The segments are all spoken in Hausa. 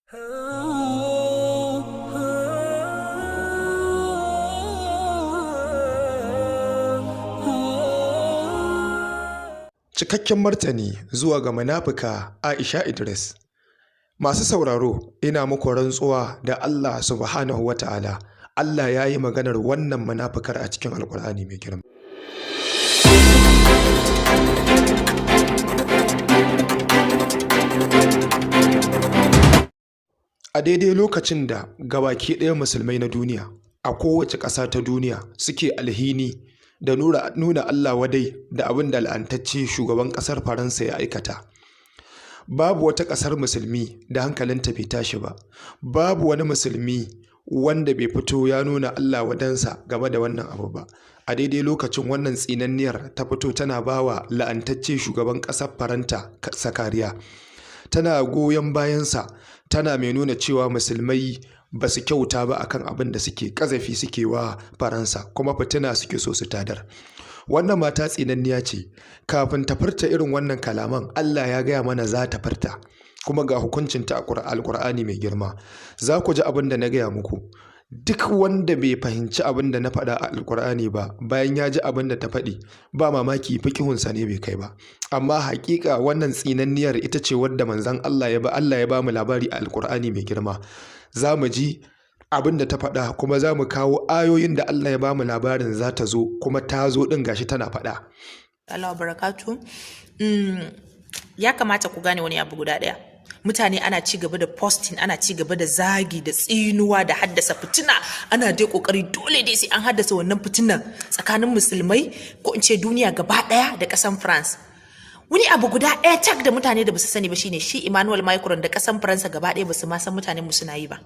Cikakken martani zuwa ga munafuka Aisha Idris. Masu sauraro, ina muku rantsuwa da Allah Subhanahu wa ta'ala, Allah ya yi maganar wannan munafukar a cikin Alƙur'ani mai girma. A daidai lokacin da gabaki ɗaya musulmai na duniya, a kowace ƙasa ta duniya suke alhini da nuna Allah wadai da abin da la'antacce shugaban ƙasar Faransa ya aikata. Babu wata ƙasar musulmi da hankalinta bai tashi ba, babu wani musulmi wanda bai fito ya nuna Allah wadansa game da wannan abu ba. A daidai lokacin wannan tsinanniyar ta fito tana ba wa la'antacce shugaban ƙasar Faranta sakariya. Tana goyon bayansa, tana mai nuna cewa musulmai ba su kyauta ba akan abin da suke ƙazafi suke wa Faransa, kuma fitina suke so su tadar. Wannan mata tsinanniya ce, kafin ta furta irin wannan kalaman Allah ya gaya mana za ta furta, kuma ga hukuncinta a Alƙur'ani mai girma. Za ku ji abin da na gaya muku. Duk wanda bai fahimci abin da na faɗa a Alƙur'ani ba, bayan ya ji abin da ta faɗi, ba mamaki fikihunsa ne bai kai ba. Amma haƙiƙa wannan tsinanniyar ita ce wadda manzon Allah ya ba Allah ya ba mu labari a Alƙur'ani mai girma. Za mu ji abin da ta faɗa kuma za mu kawo ayoyin da Allah ya ba mu labarin za ta zo, kuma ta zo ɗin gashi tana faɗa. Allah barakatu. Ya kamata ku gane wani abu guda ɗaya. Mutane ana ci gaba da posting, ana ci gaba da zagi da tsinuwa da haddasa fitina, ana dai kokari dole dai sai an haddasa wannan fitinan tsakanin musulmai, ko in ce duniya gaba ɗaya, da ƙasan France. Wani abu guda ɗaya tak da mutane da basu sani ba shine shi Emmanuel Macron da ƙasan Faransa gaba ɗaya basu ma san mutanen mu suna yi ba.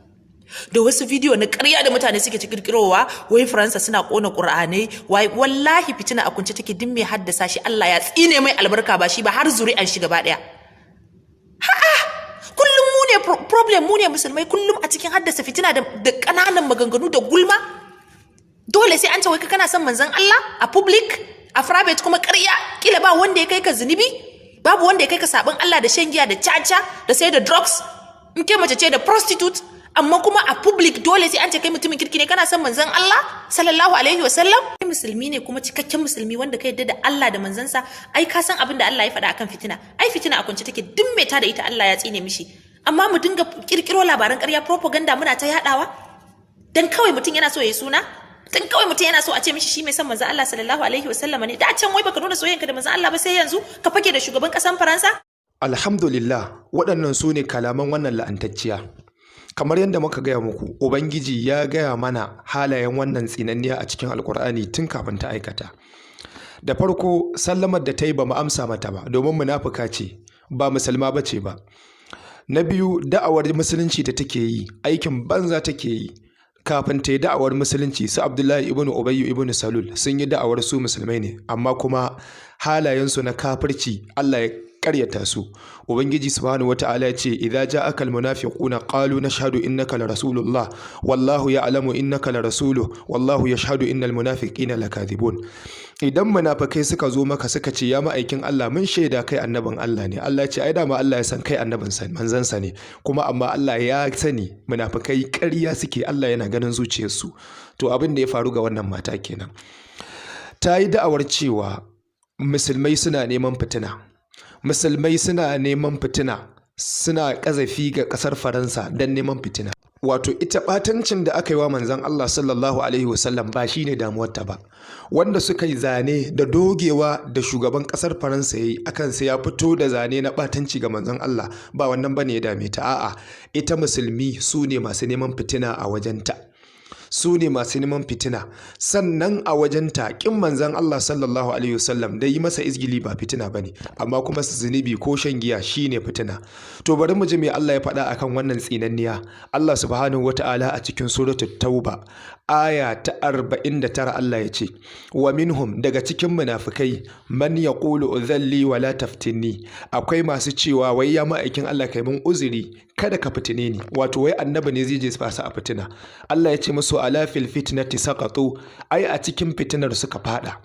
Da wasu bidiyo na ƙarya da mutane suke ci kirkirowa, wai Faransa suna ƙona ƙur'anai, wai wallahi fitina a kunce take, duk mai haddasa shi Allah ya tsine mai albarka, ba shi ba har zuri'an shi gaba ɗaya. Ha'a, kullum mu ne problem, mu ne musulmai kullum a cikin haddasa fitina da ƙananan maganganu da gulma. Dole sai an ce wai ka kana son manzon Allah a public, a private kuma ƙarya, kila ba wanda ya kai ka zunubi, babu wanda ya kai ka sabon Allah da shan giya da caca da sai da drugs, in ke mace ce da prostitute, amma kuma a public dole sai an ce kai mutumin kirki ne, kana son manzon Allah sallallahu alaihi wasallam. Kai musulmi ne kuma cikakken musulmi wanda ka yarda da Allah da manzansa, ai ka san abin da Allah ya faɗa akan fitina. Ai fitina a kwance take, duk mai ta da ita Allah ya tsine mishi. Amma mu dinga kirkiro labaran ƙarya, propaganda, muna ta yadawa dan kawai mutum yana so ya yi suna, dan kawai mutum yana so a ce mishi shi mai son manzon Allah sallallahu alaihi wasallam ne. Da can wai baka nuna soyayyanka da manzon Allah ba, sai yanzu ka fake da shugaban ƙasan Faransa. Alhamdulillah, waɗannan su ne kalaman wannan la'antacciya. Kamar yadda muka gaya muku, Ubangiji ya gaya mana halayen wannan tsinanniya a cikin Alƙur'ani tun kafin ta aikata. Da farko, sallamar da ta yi ba mu amsa mata ba, domin munafuka ce, ba musulma ba ce ba. Na biyu, da'awar musulunci da take yi, aikin banza take yi. Kafin ta yi da'awar musulunci, su Abdullahi ibn Ubayyu ibn Salul sun yi da'awar su musulmai ne, amma kuma halayensu na kafirci Allah ya ƙaryata su. Ubangiji Subhanahu wata'ala ya ce, idza ja'aka almunafiquna qalu nashhadu innaka la rasulullah wallahu ya'lamu innaka la rasuluhu wallahu yashhadu innal munafiqina lakadhibun. Idan munafikai suka zo maka suka ce, ya ma'aikin Allah, mun shaida kai annabin Allah ne. Allah ya ce, ai dama Allah ya san kai annabin sa, manzon sa ne, kuma amma Allah ya sani munafikai ƙarya suke, Allah yana ganin zuciyarsu. To abin da ya faru ga wannan mata kenan. Ta yi da'awar cewa musulmai suna neman fitina. Musulmai suna neman fitina, suna ƙazafi ga ƙasar Faransa don neman fitina. Wato ita ɓatancin da aka yi wa manzon Allah sallallahu alaihi wasallam ba shi ne damuwarta ba. Wanda suka yi zane da dogewa da shugaban ƙasar Faransa ya yi akan sai ya fito da zane na ɓatanci ga manzon Allah, ba wannan bane ya dame ta. A'a, ita musulmi su ne masu neman fitina a wajenta. Su ne masu neman fitina. Sannan a wajenta ƙin manzon Allah sallallahu alaihi wasallam da yi masa izgili ba fitina bane, amma kuma zunubi ko shan giya shine fitina. To bari mu ji me Allah ya faɗa akan wannan tsinanniya. Allah Subhanahu wata'ala a cikin suratul Tauba aya ta 49 Allah ya ce, wa minhum, daga cikin munafikai, man yaqulu udhalli wala taftinni, akwai masu cewa wai ya ma'aikin Allah kai mun uzuri, Kada ka fitine ni. Wato wai annabi ne zai je fasa a fitina. Allah ya ce musu ala fil fitnati saqatu, ai a cikin fitinar suka fada.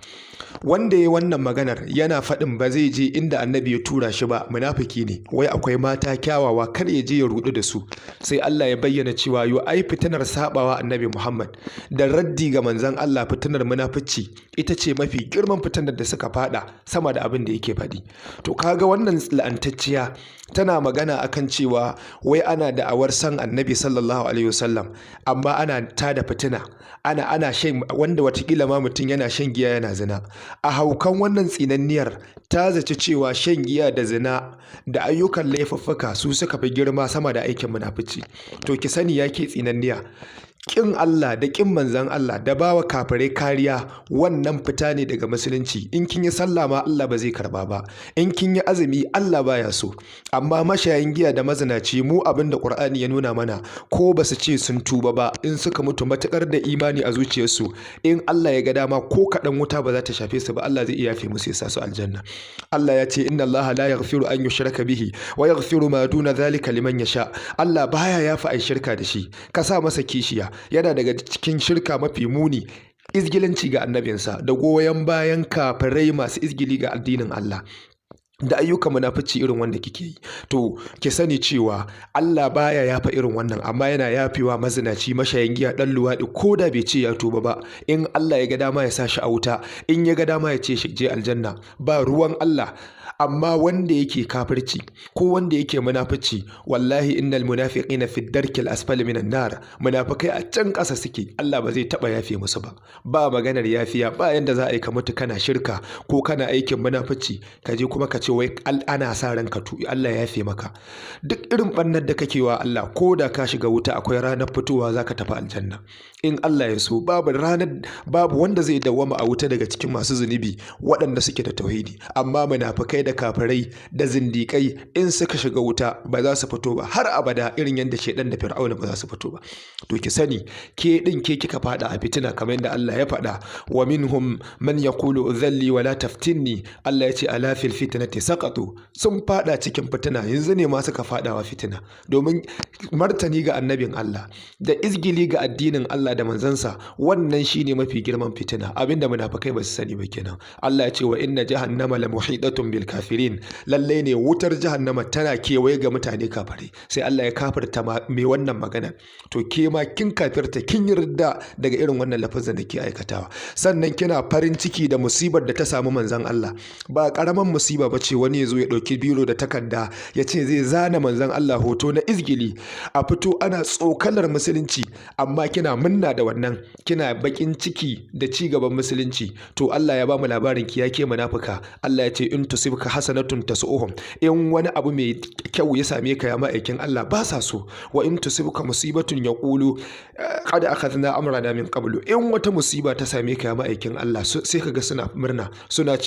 Wanda ya wannan maganar yana faɗin ba zai je inda annabi ya tura shi ba, munafiki ne. Wai akwai mata kyawawa, kar ya je ya rudu da su. Sai Allah ya bayyana cewa yo ai fitinar sabawa annabi Muhammad da raddi ga manzon Allah, fitinar munafici, ita ce mafi girman fitinar da suka fada sama da abin da yake faɗi. To kaga wannan la'antacciya tana magana akan cewa wai ana da'awar san annabi sallallahu alaihi wasallam, amma ana tada fitina, ana shan, wanda watakila ma mutum yana shan giya, yana zina. A haukan wannan tsinanniyar ta zaci cewa shan giya da zina da ayyukan laifuffuka su suka fi girma sama da aikin munafici. To ki sani, ya ke tsinanniya, ƙin Allah da ƙin manzan Allah da bawa kafirai kariya, wannan fita ne daga musulunci. In kin yi sallah ma Allah ba zai karba ba, in kin yi azumi Allah baya so. Amma mashayin giya da mazinaci, mu abin da Qur'ani ya nuna mana, ko ba su ce sun tuba ba, in suka mutu matukar da imani a zuciyarsu, in Allah ya ga dama ko kaɗan wuta ba za ta shafe su ba. Allah zai iya yafe musu ya sa su aljanna. Allah ya ce inna Allah la yaghfiru an yushraka bihi wa yaghfiru ma duna dhalika liman yasha. Allah baya yafa ai shirka da shi, ka sa masa kishiya. Yana daga cikin shirka mafi muni izgilanci ga annabinsa da goyon bayan kafirai masu izgili ga addinin Allah da ayyukan munafici irin wanda kike yi. To ki sani cewa Allah baya yafa irin wannan, amma yana yafewa mazinaci, mashayin giya, dan luwaɗi, ko da bai ce ya tuba ba. In Allah ya ga dama ya sa shi a wuta, in ya ga dama ya ce shi je aljanna, ba ruwan Allah. Amma wanda yake kafirci ko wanda yake munafici, wallahi innal munafiqina fi darkil asfali minan nar, munafikai a can ƙasa suke. Allah ba zai taba yafe musu ba. Ba maganar yafiya. Ba yanda za a yi ka mutu kana shirka ko kana aikin munafici, ka je kuma ka ce wai ana sa ran ka tu Allah ya yafe maka. Duk irin bannar da kake wa Allah, ko da ka shiga wuta, akwai ranar fitowa, zaka tafi aljanna in Allah ya so. Babu ranar, babu wanda zai dawwama a wuta daga cikin masu zunubi waɗanda suke da tauhidi. Amma munafikai da kafirai da zindiƙai, in suka shiga wuta ba za su fito ba har abada, irin yadda shaidan da fir'auna ba za su fito ba. To ki sani, ke din ke kika fada a fitina, kamar yadda Allah ya faɗa wa minhum man yaqulu udhalli wa la taftinni. Allah ya ce ala fil fitnati saqatu. Sun fada cikin fitina, yanzu ne ma suka fadawa fitina, domin martani ga annabin Allah da izgili ga addinin Allah da manzansa, wannan shine mafi girman fitina. Abinda munafikai ba su sani ba kenan. Allah ya ce wa inna jahannama la muhitatun bil kafirin. Lalle ne wutar jahannama tana kewaye ga mutane kafirai. Sai Allah ya kafirta mai wannan magana. To ke ma kin kafirta, kin yi ridda daga irin wannan lafazin da ke aikatawa. Sannan kina farin ciki da musibar da ta samu manzon Allah. Ba karaman musiba ba ce wani ya zo ya ɗauki biro da takarda ya ce zai zana manzon Allah hoto na izgili, a fito ana tsokalar musulunci, amma kina munna da wannan, kina bakin ciki da ci gaban musulunci. To Allah ya ba mu labarin ki, ya ke munafuka. Allah ya ce in tusibka hasanatun tasu'uhum, in wani abu mai kyau ya same ka, ya ma'aikin Allah, ba sa so. Wa in tusibka musibatun yaqulu qad akhadna amrana min qablu, in wata musiba ta same ka, ya ma'aikin Allah, sai kaga suna murna, suna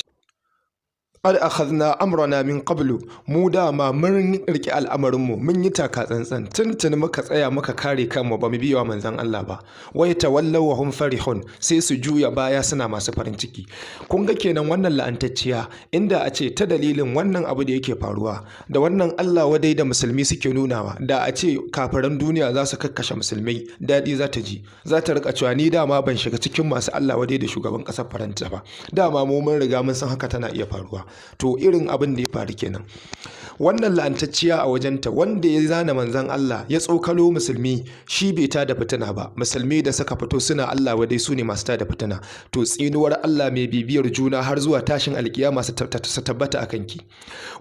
qad akhadna amrana min qablu, mu dama mun riƙe al'amarin mu, mun yi taka tsantsan, tuntuni muka tsaya muka kare kanmu, ba mu biya manzon Allah ba. Wai tawallaw wa hum farihun, sai su juya baya suna masu farin ciki. Kun ga kenan wannan la'antacciya, inda a ce ta dalilin wannan abu da yake faruwa da wannan Allah wadai da musulmi suke nunawa, da a ce kafiran duniya za su kakkashe musulmai, daɗi za ta ji. Za ta rika cewa ni dama ban shiga cikin masu Allah wadai da shugaban ƙasar Faransa ba, dama mu mun riga mun san haka tana iya faruwa. To irin abin da ya faru kenan. Wannan la'antacciya a wajenta, wanda ya zana manzon Allah ya tsokalo musulmi, shi bai ta da fitina ba. Musulmi da suka fito suna Allah wadai su ne masu tada fitina. To tsinuwar Allah mai bibiyar juna har zuwa tashin alkiyama su tabbata a kanki.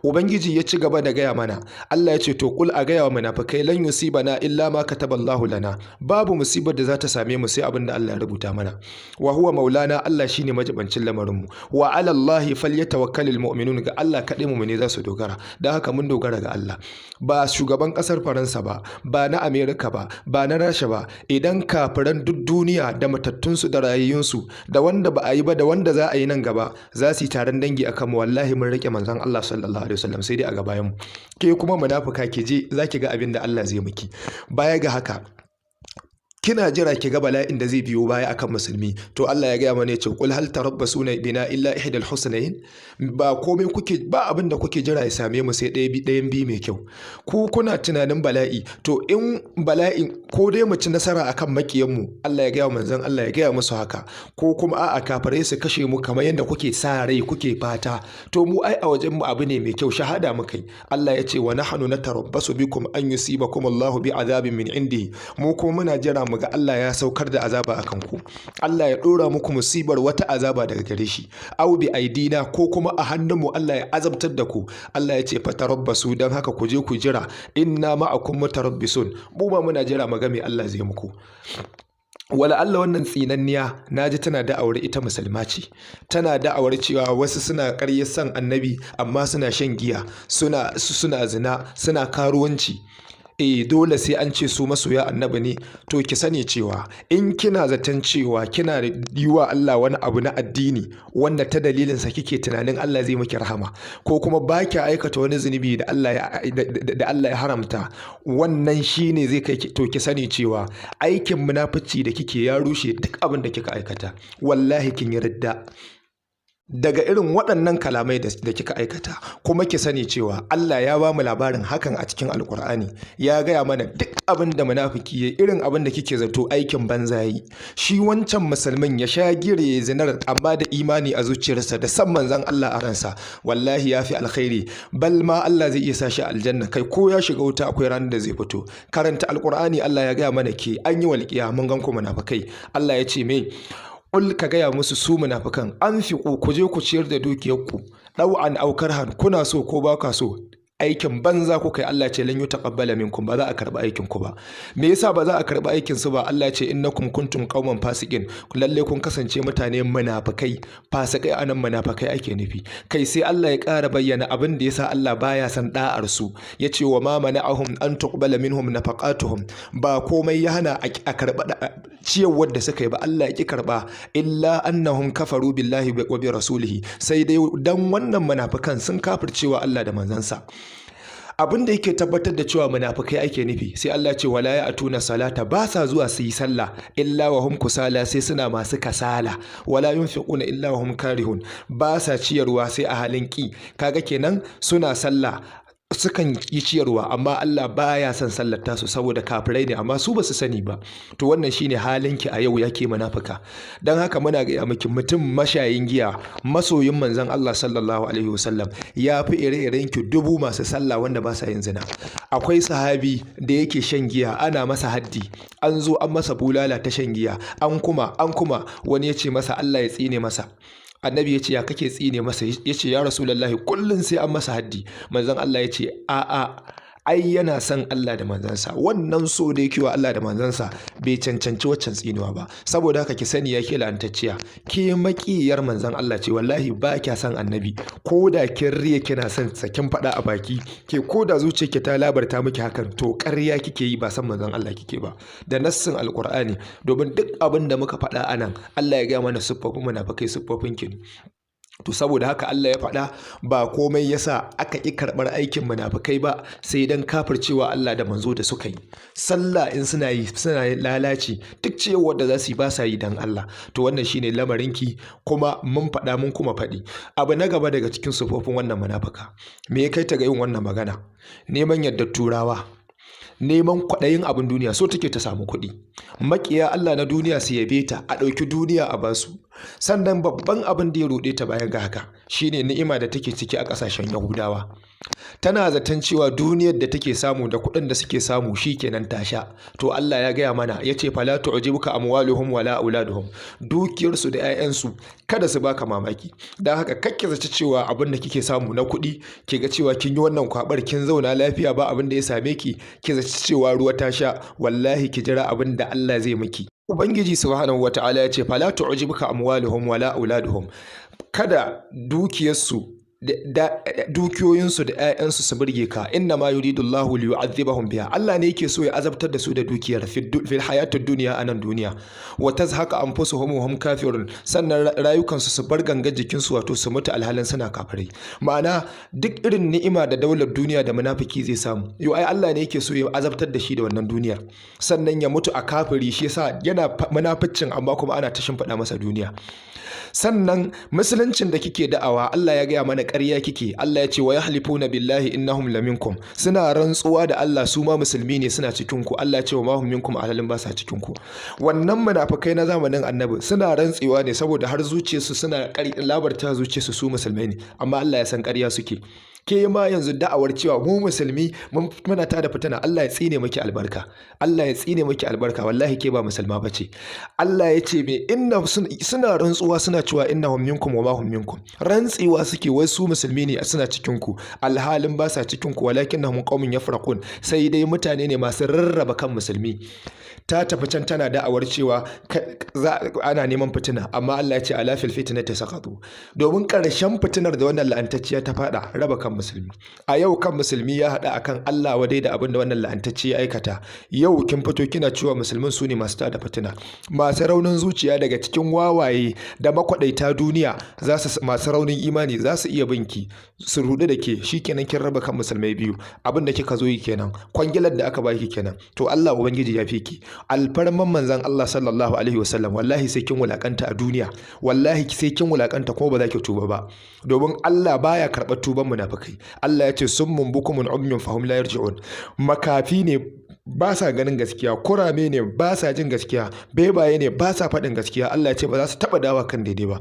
Ubangiji ya ci gaba da gaya mana. Allah ya ce to kul, a gaya wa munafikai, lan yusibana illa ma kataballahu lana, babu musibar da za ta same mu sai abin da Allah ya rubuta mana. Wa huwa maulana, Allah shine majibancin lamarin mu. Wa ala Allahi falyatawakkalul mu'minun, ga Allah kaɗai mu'mini za su dogara. Dan haka mun dogara ga Allah, ba shugaban ƙasar Faransa ba, ba na Amerika ba, ba na Rasha ba. Idan kafiran duk duniya da matattunsu da rayayyunsu, da wanda ba a yi ba da wanda za a yi nan gaba, za su yi taron dangi akan mu, wallahi mun rike manzon Allah sallallahu alaihi wasallam, sai dai a gabayan mu. Ke kuma munafuka, ki je zaki ga abin da Allah zai miki. Baya ga haka, Kina jira ki ga bala'in da zai biyo baya akan musulmi. To Allah ya gaya mana, ya ce: "Qul hal tarabbasuna bina illa ihdal husnayn." Ba komai kuke ba, abin da kuke jira ya same mu sai ɗaya ɗayan biyu mai kyau. Ku kuna tunanin bala'i, to in bala'in ko dai mu ci nasara akan makiyan mu, Allah ya gaya manzon Allah ya gaya musu haka, ko kuma a'a, kafirai su kashe mu kamar yadda kuke sa rai, kuke fata, to mu ai a wajen mu abu ne mai kyau, shahada muka yi. Allah ya ce: "Wa nahnu natarabbasu bikum an yusibakum Allahu bi azabin min indihi." Mu kuma muna jira mu ga Allah ya saukar da azaba akan ku, Allah ya dora muku musibar wata azaba daga gare shi, aw bi aidina, ko kuma a hannunmu Allah ya azabtar da ku. Allah ya ce: "Fatarabbasu," dan haka ku je ku jira, "inna ma'akum mutarabbisun." Mu ma muna jira mu ga me Allah zai muku. Wala Allah, wannan tsinanniya naji tana da'awar ita musulma ce, tana da'awar cewa wasu suna ƙaryar son Annabi amma suna shan giya, suna zina, suna karuwanci, eh, dole sai an ce su masoya Annabi ne. To ki sani cewa in kina zaton cewa kina yi wa Allah wani abu na addini wanda ta dalilinsa kike tunanin Allah zai miki rahama, ko kuma ba ki aikata wani zunubi da Allah ya haramta, wannan shine zai kai, to ki sani cewa aikin munafici da kike ya rushe duk abin da kika aikata. Wallahi kin yi ridda daga irin waɗannan kalamai da kika aikata. Kuma ki sani cewa Allah ya ba mu labarin hakan a cikin Alkur'ani, ya gaya mana duk abin da munafiki ya, irin abin da kike zato aikin banza yi, shi wancan musulmin ya sha gire zinar amma da imani a zuciyarsa da san manzon Allah a ransa, wallahi ya fi alkhairi, bal ma Allah zai iya sa shi aljanna. Kai, ko ya shiga wuta akwai ranar da zai fito. Karanta Alkur'ani, Allah ya gaya mana ke an yi walƙiya, mun gan ku munafikai. Allah ya ce me? "Qul," ka gaya musu su munafikan, "anfiqu," ku je ku ciyar da dukiyarku, "ɗau'an aw karhan," kuna so ko ba ka so, aikin banza kuka yi. Allah ce: "Lan yutaqabbala minkum," ba za a karba aikin ku ba. Me yasa ba za a karba aikin su ba? Allah ce: "Innakum kuntum qauman fasiqin," lalle kun kasance mutane munafikai, fasikai. Anan munafikai ake nufi. Kai, sai Allah ya ƙara bayyana abin da yasa Allah baya son da'ar su, yace: "Wa ma mana'ahum an tuqbala minhum nafaqatuhum." Ba komai ya hana a karba ciyarwar da suka yi ba, Allah ya ki karba, "illa annahum kafaru billahi wa bi rasulihi," sai dai dan wannan munafikan sun kafircewa Allah da manzansa. Abin da yake tabbatar da cewa munafikai ake nufi, sai Allah ce: "Wala ya'tuna salata," ba sa zuwa su yi sallah, "illa wa hum kusala," sai suna masu kasala, "wala yunfiquna illa wa hum karihun," ba sa ciyarwa sai a halin ki. Kaga kenan suna sallah, sukan yi ciyarwa, amma Allah baya son sallar tasu saboda kafirai ne, amma su basu sani ba. To wannan shine halinki a yau, yake munafika. Dan haka muna ga miki, mutum mashayin giya masoyin manzon Allah sallallahu alaihi wasallam ya fi ire-iren ki dubu masu sallah wanda ba sa yin zina. Akwai sahabi da yake shan giya, ana masa haddi, an zo an masa bulala ta shan giya, an kuma wani ya ce masa Allah ya tsine masa. Annabi ya ce: "Ya kake tsine masa?" Ya ce: "Ya Rasulullahi, kullum sai an masa haddi." Manzon Allah ya ce: "A'a, ai yana son Allah da manzansa. Wannan so da yake wa Allah da manzansa bai cancanci waccan tsinuwa ba." Saboda haka ki sani, yake la'antacciya, ke makiyar manzon Allah ce. Wallahi ba kya son Annabi, ko da kin riya kina son sa, kin faɗa a baki, ke ko da zuciyarki ta labarta miki hakan, to ƙarya kike yi, ba son manzon Allah kike ba, da nassin Alƙur'ani. Domin duk abin da muka faɗa anan, Allah ya gaya mana siffofin munafikai, siffofin ki. To saboda haka Allah ya faɗa, ba komai yasa aka ƙi karɓar aikin munafukai ba sai dan kafircewa Allah da manzo da suka yi. Sallah in suna yi, suna lalaci. Duk ciyarwar da za su yi, ba sa yi dan Allah. To wannan shine lamarinki, kuma mun faɗa, mun kuma faɗi. Abu na gaba daga cikin sufofin wannan munafuka, me ya kai ta ga yin wannan magana? Neman yardar Turawa, neman kwaɗayin abin duniya. So take ta samu kuɗi, maƙiya Allah na duniya su yabe ta, a ɗauki duniya a basu. Sannan babban abin da ya ruɗe ta bayan ga haka shine ni'ima da take ciki a ƙasashen Yahudawa. Tana zaton cewa duniyar da take samu da kuɗin da suke samu shikenan ta sha. To Allah ya gaya mana, ya ce: "Fala tu'jibuka amwaluhum wala auladuhum." Dukiyarsu da 'ya'yansu kada su baka mamaki. Dan haka kakke zaci cewa abin da kike samu na kuɗi, ki ga cewa kin yi wannan kwabar, kin zauna lafiya, ba abin da ya same ki, ki zaci cewa ruwa ta sha. Wallahi ki jira abin da Allah zai miki. Ubangiji subhanahu wata'ala ya ce: "Fala tu'jibuka amwaluhum wala auladuhum." Kada dukiyarsu da dukiyoyinsu da 'ya'yansu su burge ka. Inna ma yuridu Allahu li yu'adhibahum biha. Allah ne yake so ya azabtar da su da dukiyar fil hayatid dunya, anan duniya. Wa tazhaqa anfusuhum wa hum kafirun. Sannan rayukansu su bar gangar jikinsu, wato su mutu alhalin suna kafirai. Ma'ana, duk irin ni'ima da daular duniya da munafiki zai samu yo, ai Allah ne yake so ya azabtar da shi da wannan duniyar, sannan ya mutu a kafiri. Shi yasa yana munaficin, amma kuma ana ta shimfiɗa masa duniya. Sannan musuluncin da kike da'awa, Allah ya gaya mana ƙarya kike. Allah ya ce: wa yahlifuna billahi innahum laminkum. Suna rantsuwa da Allah su ma musulmi ne, suna cikin ku. Allah ya ce: wa ma hum minkum. Alhalin ba sa cikin ku. Wannan munafikai na zamanin Annabi suna rantsewa ne saboda har zuciyarsu suna labarta zuciyarsu su musulmai ne, amma Allah ya san ƙarya suke. Ke ma yanzu da'awar cewa mu musulmi muna tada fitina, Allah ya tsine miki albarka, Allah ya tsine miki albarka. Wallahi ke ba musulma bace. Allah ya ce me? Inna suna rantsuwa, suna cewa innahum minkum wa ma hum minkum. Rantsewa suke wai su musulmi ne, suna cikin ku, alhalin ba sa cikin ku. Walakinnahum qaumun yafraqun. Sai dai mutane ne masu rarraba kan musulmi. Ta tafi can tana da'awar cewa ana neman fitina, amma Allah ya ce: ala fil fitnati saqatu. Domin ƙarshen fitinar da wannan la'antacciya ta fada, raba kan musulmi. A yau kan musulmi ya haɗa akan Allah wadai da abin da wannan la'antacciya ya aikata. Yau kin fito kina cewa musulmin su ne masu tada fitina. Masu raunin zuciya daga cikin wawaye da makwaɗaita duniya, za su masu raunin imani za su iya binki su rudu da ke. Shikenan, kin raba kan musulmai biyu. Abin da kika zo yi kenan, kwangilar da aka baki kenan. To, Allah ubangiji ya fi ki. Alfarman manzon Allah sallallahu alaihi wasallam, wallahi sai kin wulakanta a duniya. Wallahi sai kin wulakanta, kuma ba za ki tuba ba, domin Allah baya karɓar tuban munafikai. Allah ya ce: summun bukumun umyun fahum la yarji'un. Makafi ne, ba sa ganin gaskiya. Kurame ne, ba sa jin gaskiya. Bebaye ne, ba sa faɗin gaskiya. Allah ya ce ba za su taɓa dawa kan daidai ba.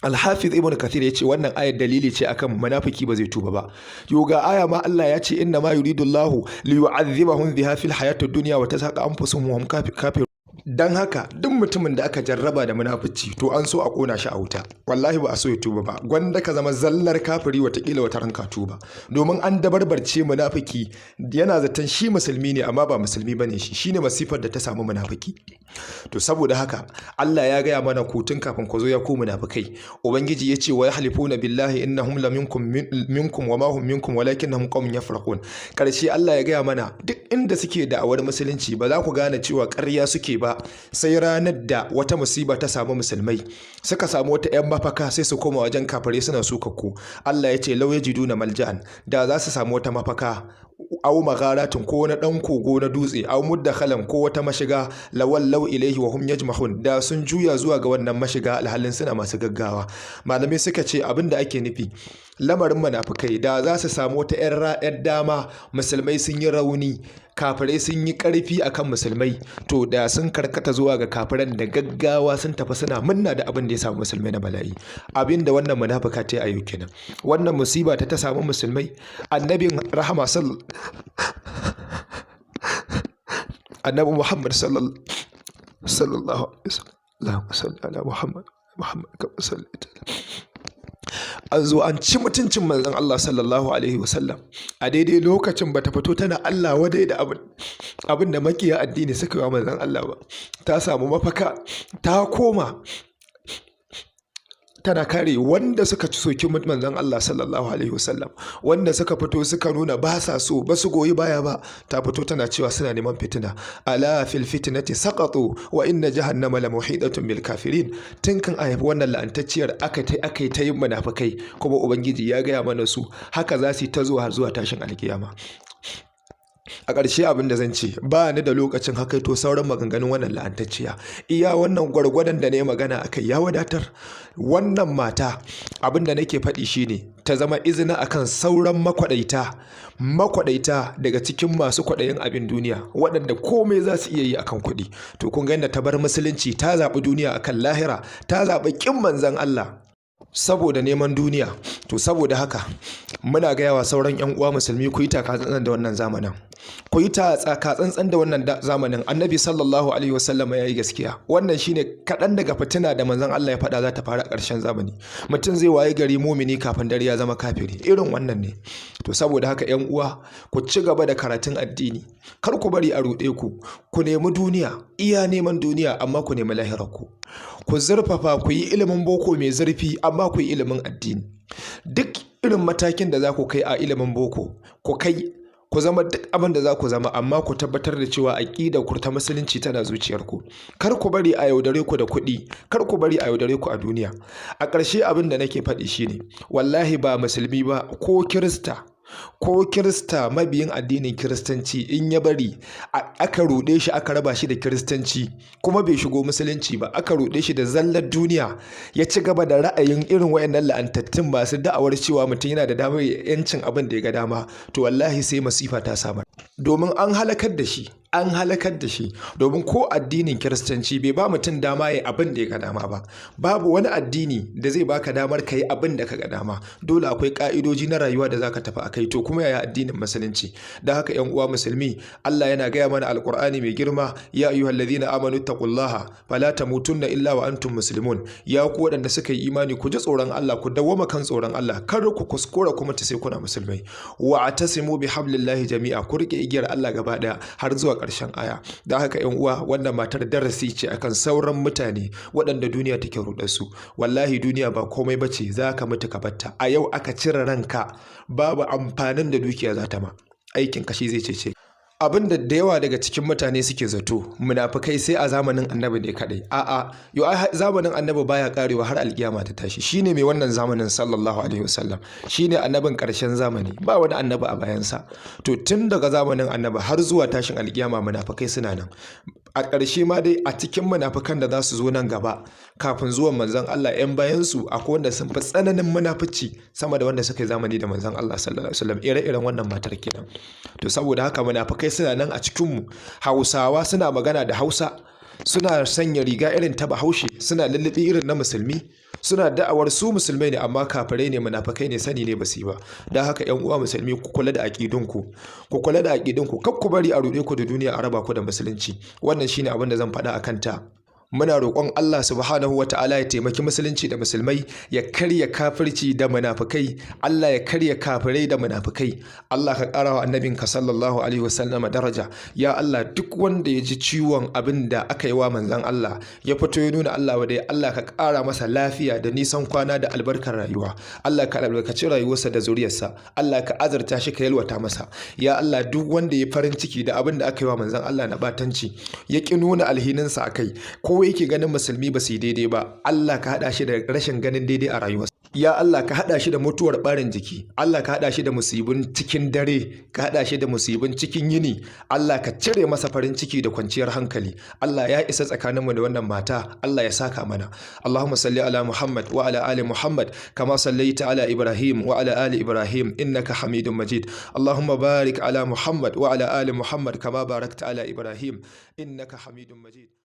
Alhafiz Ibn Kathir ya ce wannan ayar dalili ce akan munafiki ba zai tuba ba. Yo, ga aya ma, Allah ya ce: inna ma yuridu Allahu li yu'adhibahum biha fil hayatid dunya wa tazhaqa anfusuhum wa hum kafirun. Dan haka duk mutumin da aka jarraba da munafici, to an so a kona shi a wuta. Wallahi ba a so ya tuba ba. Gwanda ka zama zallar kafiri, watakila wata ranka tuba. Domin an dabarbarce munafiki, yana zaton shi musulmi ne, amma ba musulmi bane shi. Shine masifar da ta samu munafiki. To, saboda haka Allah ya gaya mana ku tun kafin ku zo, ya ku munafikai. Ubangiji ya ce: wa yahlifuna billahi innahum la minkum wa ma hum minkum walakinnahum qaumun yafraqun. Karshe Allah ya gaya mana duk inda suke da'awar musulunci, ba za ku gane cewa ƙarya suke ba sai ranar da wata musiba ta samu musulmai, suka samu wata 'yan mafaka, sai su koma wajen kafirai suna suka ku. Allah ya ce: law yajiduna malja'an, da za su samu wata mafaka, aw magharatin, ko wani dan kogo na dutse, aw muddakhalan, ko wata mashiga, lawallaw ilaihi wa hum yajmahun, da sun juya zuwa ga wannan mashiga alhalin suna masu gaggawa. Malamai suka ce abin da ake nufi, lamarin munafukai, da za su samu wata 'yar dama, musulmai sun yi rauni, kafirai sun yi ƙarfi akan musulmai, to da sun karkata zuwa ga kafiran da gaggawa, sun tafi suna munna da abin da ya samu musulmai na bala'i. Abin da wannan munafuka ta yi a yau kenan. Wannan musiba ta samu musulmai, annabin rahama annabi Muhammad sallallahu alaihi wasallam, Allahumma salli ala Muhammad Muhammad kama sallaita, an zo an ci mutuncin manzon Allah sallallahu alaihi wasallam. A daidai lokacin bata fito tana Allah wadai da abin da makiya addini suka yi wa manzon Allah ba. Ta samu mafaka, ta koma tana kare wanda suka ci soki manzon Allah sallallahu alaihi wasallam, wanda suka fito suka nuna ba sa so, ba su goyi baya ba. Ta fito tana cewa suna neman fitina. Ala fil fitnati saqatu wa inna jahannama la muhidatun bil kafirin. Tun kan a haifi wannan la'antacciyar aka ta yin munafikai, kuma ubangiji ya gaya mana su haka za su yi ta zuwa har zuwa tashin alkiyama. A ƙarshe, abin da zan ce, ba ni da lokacin hakaito sauran maganganun wannan la'antacciya. Iya wannan gwargwadon da ne magana akai ya wadatar. Wannan mata, abin da nake faɗi shine ta zama izina akan sauran makwaɗaita daga cikin masu kwaɗayin abin duniya, waɗanda komai za su iya yi akan kuɗi. To, kun ga yadda ta bar musulunci, ta zaɓi duniya akan lahira, ta zaɓi ƙin manzon Allah saboda neman duniya. To, saboda haka muna gaya wa sauran 'yan uwa musulmi, ku yi taka tsantsan da wannan zamanin, ku yi taka tsantsan da wannan zamanin. Annabi sallallahu alaihi wasallam ya yi gaskiya. Wannan shine kaɗan daga fitina da manzon Allah ya faɗa za ta faru a ƙarshen zamani. Mutum zai waye gari mumini, kafin dare ya zama kafiri. Irin wannan ne. To, saboda haka 'yan uwa, ku ci gaba da karatun addini, kar ku bari a ruɗe ku. Ku nemi duniya iya neman duniya, amma ku nemi lahirarku. Ku zurfafa, ku yi ilimin boko mai zurfi, amma ku yi ilimin addini. Duk Irin matakin da za ku kai a ilimin boko, ku kai, ku zama duk abin da za ku zama, amma ku tabbatar da cewa aƙidar ku ta musulunci tana zuciyarku. Kar ku bari a yaudare ku da kuɗi, kar ku bari a yaudare ku a duniya. A ƙarshe, abin da nake faɗi shine, wallahi ba musulmi ba, ko Kirista, ko Kirista mabiyin addinin Kiristanci, in ya bari aka ruɗe shi, aka raba shi da Kiristanci, kuma bai shigo Musulunci ba, aka ruɗe shi da zallar duniya, ya ci gaba da ra'ayin irin wayannan la'antattun masu da'awar cewa mutum yana da damar yancin abin da ya ga dama, to wallahi sai masifa ta samu, domin an halakar da shi, an halakar da shi. Domin ko addinin Kiristanci bai ba mutum dama ya abin da ya ga dama ba. Babu wani addini da zai baka damar ka yi abin da ka ga dama. Dole akwai ka'idoji na rayuwa da zaka tafi akai. To kuma yaya addinin Musulunci? Da haka, yan uwa musulmi, Allah yana gaya mana Alqur'ani mai girma: "يا أيها الذين آمنوا اتقوا الله فلا تموتن إلا وأنتم مسلمون." Ya ku waɗanda suka yi imani, ku ji tsoron Allah, ku dawwama kan tsoron Allah, kar ku kuskura kuma ta sai kuna musulmai. "واعتصموا بحبل الله جميعا", ku rike igiyar Allah gaba daya, har zuwa ƙarshen aya. Da haka, yan uwa, wannan matar darasi ce akan sauran mutane waɗanda duniya take ruɗar su. Wallahi duniya ba komai bace, za ka mutu ka batta. A yau aka cire ranka, babu amfanin da dukiya za ta ma. Aikin kashi zai cece. Abin da da yawa daga cikin mutane suke zato, munafukai sai a zamanin Annabi ne kadai. A'a, yo ai zamanin Annabi baya karewa har alkiyama ta tashi. Shine mai wannan zamanin, sallallahu alaihi wasallam, shine annabin karshen zamani, ba wani annabi a bayansa. To tun daga zamanin Annabi har zuwa tashin alkiyama, munafukai suna nan. A ƙarshe ma dai, a cikin munafukan da za su zo nan gaba kafin zuwan Manzon Allah, 'yan bayansu, akwai wanda sun fi tsananin munafici sama da wanda suka yi zamani da Manzon Allah sallallahu alaihi wasallam, ire-iren wannan matar kenan. To saboda haka, munafukai suna nan a cikinmu. Hausawa suna magana da Hausa, suna sanya riga irin ta Bahaushe, suna lullubi irin na musulmi, suna da'awar su musulmai ne, amma kafirai ne, munafikai ne, sani ne basu yi ba. Don haka, yan uwa musulmi, ku kula da aƙidunku, ku kula da aƙidunku, kar ku bari a ruɗe ku da duniya a raba ku da Musulunci. Wannan shine abin da zan faɗa akan ta. Muna roƙon Allah subhanahu wa ta'ala ya taimaki Musulunci da musulmai, ya karya kafirci da munafukai. Allah ya karya kafirai da munafukai. Allah ka ƙara wa annabinka sallallahu alaihi wasallama daraja. Ya Allah, duk wanda ya ji ciwon abin da aka yi wa Manzon Allah ya fito ya nuna Allah wadai, Allah ka ƙara masa lafiya da nisan kwana da albarkar rayuwa. Allah ka albarkaci rayuwarsa da zuriyarsa. Allah ka azurta shi, ka yalwata masa. Ya Allah, duk wanda ya farin ciki da abin da aka yi wa Manzon Allah na batanci, ya ƙi nuna alhininsa a kai, ko yake ganin musulmi ba su yi daidai ba, Allah ka haɗa shi da rashin ganin daidai a rayuwarsa. Ya Allah, ka haɗa shi da mutuwar ɓarin jiki. Allah ka haɗa shi da musibin cikin dare, ka haɗa shi da musibin cikin yini. Allah ka cire masa farin ciki da kwanciyar hankali. Allah ya isa tsakaninmu da wannan mata, Allah ya saka mana. اللهم صل على محمد وعلى آل محمد كما صليت على إبراهيم وعلى آل إبراهيم إنك حميد مجيد. اللهم بارك على محمد وعلى آل محمد كما باركت على إبراهيم إنك حميد مجيد.